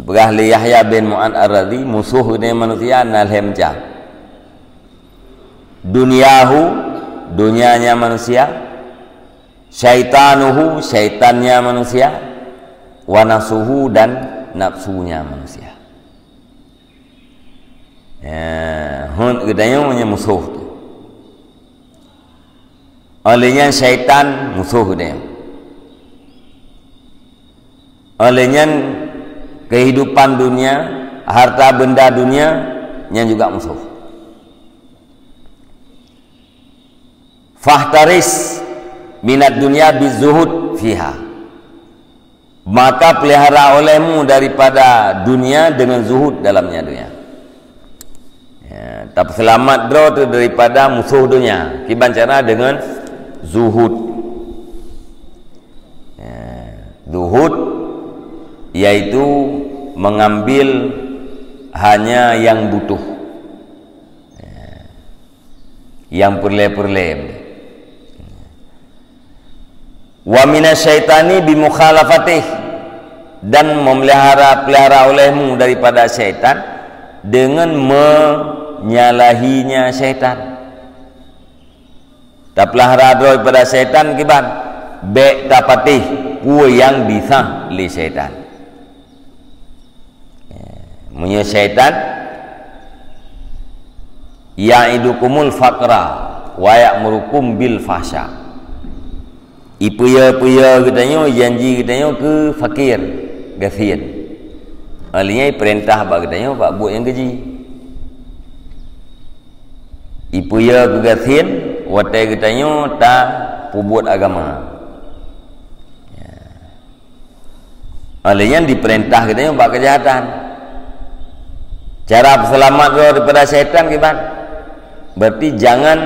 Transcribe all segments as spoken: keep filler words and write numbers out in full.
Peugah lé Yahya bin Mu'ad Ar-Razi, musoh geutanyoe manusia na lhèe macam. Dunyahu, dunianya manusia, syaitanuhu, syaitannya manusia, wa nafsuhu, dan nafsunya manusia. Ya, hon geutanyoe nyan musoh tu. Oleh nyan syaitan musoh geutanyoe. Oleh nyan kehidupan dunia, harta benda dunia, nyan juga musoh. Fahtaris minad dunya bizuhud fiha. Maka pelihara olehmu daripada dunia dengan zuhud dalamnya dunia. Ya, tapi selamat droe tu daripada musoh dunia. Kiban cara dengan zuhud. Ya, zuhud yaitu mengambil hanya yang butuh. Ya. Yang peureulèe-peureulèe. Wa minasyaitani bimukhalafatih, dan memelihara, pelihara olehmu daripada syaitan dengan menyalahinya syaitan. Tapeulihara droe daripada syaitan kiban, bèk tapatéh peue nyang disah lé syaitan. Meunyoe syaitan, ya'idukumul faqra wa ya'murukum bil fahsya. Ipeuyö-peuyö geutanyoe, janji geutanyoe keu fakir, gasien. Alheuh nyan ipeurintah bak geutanyoe bak buet nyang keji. Ipeuyö keu gasien watèe geutanyoe tapeubuet agama. Ya. Oleh nyan dipeurintah geutanyoe bak keujahatan. Cara peuseulamat droe daripada syaitan kiban? Berarti jangan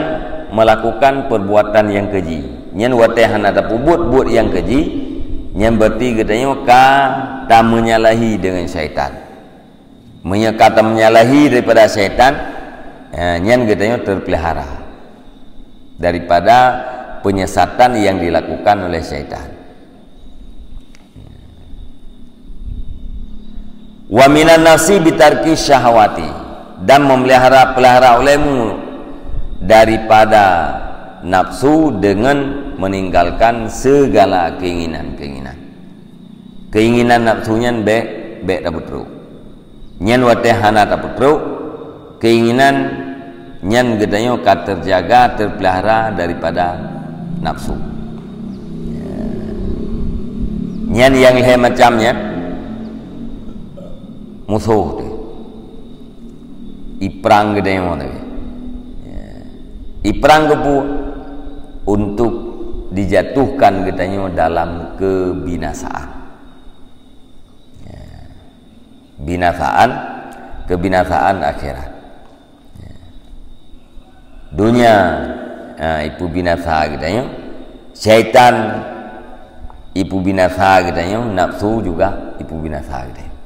melakukan perbuatan nyang keji. Nyan watèe hana tapeubuet buet nyang keji, nyan berarti geutanyoe ka tamenyalahi deungon syaitan. Meunyoe ka tamenyalahi daripada syaitan, eh, nyan geutanyoe teupeulihara daripada penyesatan yang dilakukan oleh syaitan. Wa minan nafsi bitarki syahawati, dan memelihara, pelihara olehmu daripada nafsu dengan meninggalkan segala keinginan-keinginan. Keinginan nafsu nyan bèk, bèk tapeutrok. Nyan watèe hana tapeutrok, keinginan nyan geutanyoe ka teujaga, teupeulihara daripada nafsu. Nyan nyang lhèe macam nyan musoh teuh. Iprang geutanyoe teuh. Iprang keupeue? Untuk dijatuhkan geutanyoe dalam kebinasaan. Ya. Binasaan, kebinasaan akhirat. Ya. Dunia, ha, ipeubinasa geutanyoe. Syaitan ipeubinasa geutanyoe, nafsu juga ipeubinasa geutanyoe.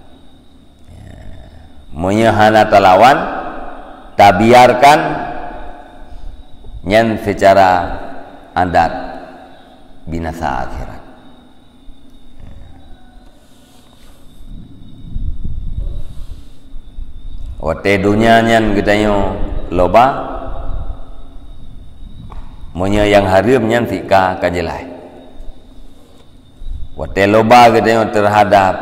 Ya. Meunyoe hana talawan, tabiarkan, nyan secara adat binasa akhirat. Watèe donya nyan geutanyoe loba, meunyoe nyang hareuem nyan sika ka jeulaih. Watèe loba geutanyoe teuhadap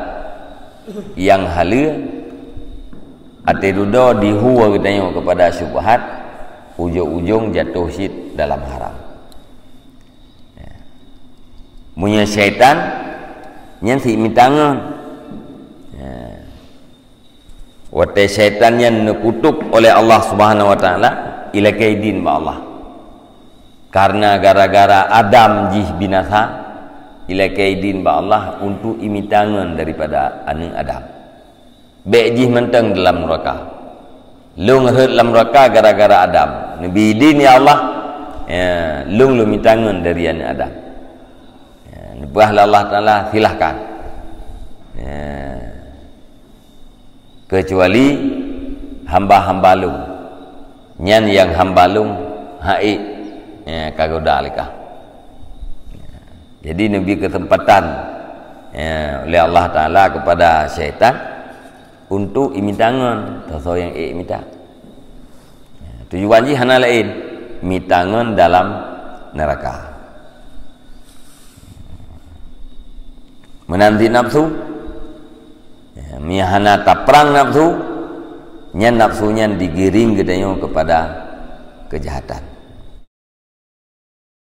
nyang haleue, até dudoe dihue geutanyoe keupada syubhat, ujong-ujong jatoh cit dalam haram. Ya. Meunyoe syaitan, nyan sik mita ngon. Ya. Watèe syaitan nyan neukutuk oleh Allah Subhanahu wa Taala, ilakèe idin bak Allah. Karena gara-gara Adam jih binasa, ilakèe idin bak Allah untuk imita ngon daripada aneuk Adam. Bèk jih mantong dalam nuraka. Lôn rhot lam nuraka gara-gara Adam. Neubi idin, ya Allah, ya, lôn lôn mita ngon dari aneuk Adam. Ya, neupeugah lé Allah Taala, silahkan. Ya. Kecuali hamba-hamba lôn. Nyan nyang hamba lôn hak ék, ya, ka goda lé kah. Jadi, neubi keuseumpatan Ya, oleh Allah Taala kepada syaitan untuk imita ngon, toh soe nyang ék mita. Ya, tujuan jih hana laén, mita ngon dalam neraka. Meunan cit nafsu. Ya, meunyo hana taprang nafsu, nyan nafsu nyan digiring geutanyoe kepada kejahatan.